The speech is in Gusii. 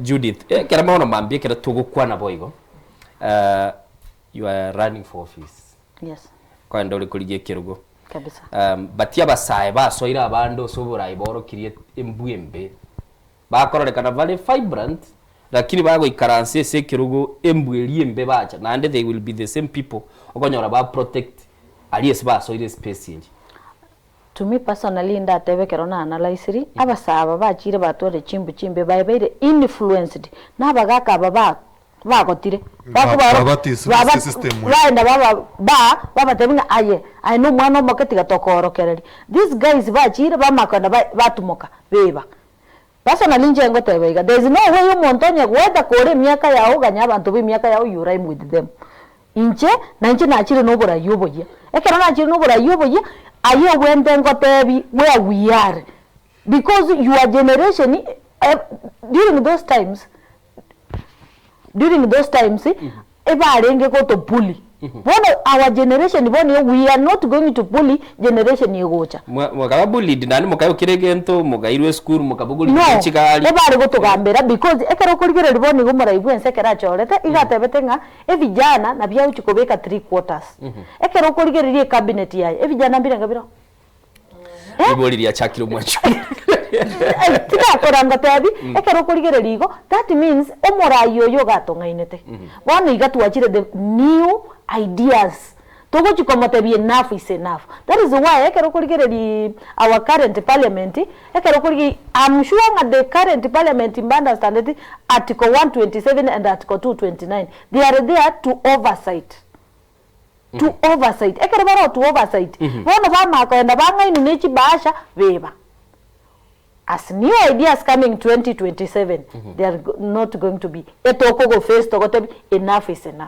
Judith, ekero bono mambia ekero togokwana boigo, you are running for office. Yes. Kogenda ore korigia ekerogo. Kabisa. But abasae basoire abande ase oborai baorokirie embwa embe, bakororekana bare vibrant, lakini bagoikaransa ase ekerogo embwa eria embe bacha, naende they will be the same people okonyora ba protect aria ase basoire espace eria. To me personally ndatebe ekero na analysiri, abasae aba bachire batwarire chimbu chimbe babeire influenced na abagaka aba ba bagotire. Bakobaro Babatisire baba ase system eye. baenda baba ba babatebia ng'a aye aye na omwana omoke tiga tokoorokereria. These guys bachire bamanya kogenda ba batumoka beba. Personally inche ngoteba iga, there is no way omonto onye goeta kore emiaka yao oganye abanto ba emiaka yao you rhyme with them. Inche, nainche nachire na oborai oboyia. Ekero nachire na oborai oboyia, aye obwente ngotebi where we are because your generation during those times, during those times ebarenge goto bully. Bono our generation bono iga we are not going to bully generation egocha. Mwa- Mwakaba bullied naende mokaegwa kera egento, mokairwa esukuru, mokabogorigwa No, ne chigari. ebare gotogambera because ekero okorigereria bono iga omorai bwensi ekero achorete, iga atebete ng'a evijana nabio agochia kobeka three quarters. Ekero okorigereria ecabinet yaye, evijana mbirenge bire oo? Ribori riachakire omwancho. Tigakora ngotebi, ekero okorigereria igo, that means omorai oyo iga atong'ainete. Bono iga twachire the new ideas, togochi komotebia enough is enough. That is why ekero okorigereria our current parliament, ekero okorigereria am sure ng'a the current parliament mba understandeti article 127 and article 229, they are there to oversight. To oversight. Ekero bare to oversight, bono bamanya kogenda bang'ainwe ne chibahasha beba. As new ideas coming 2027, they are not going to be etokogo face togotebia enough is enough.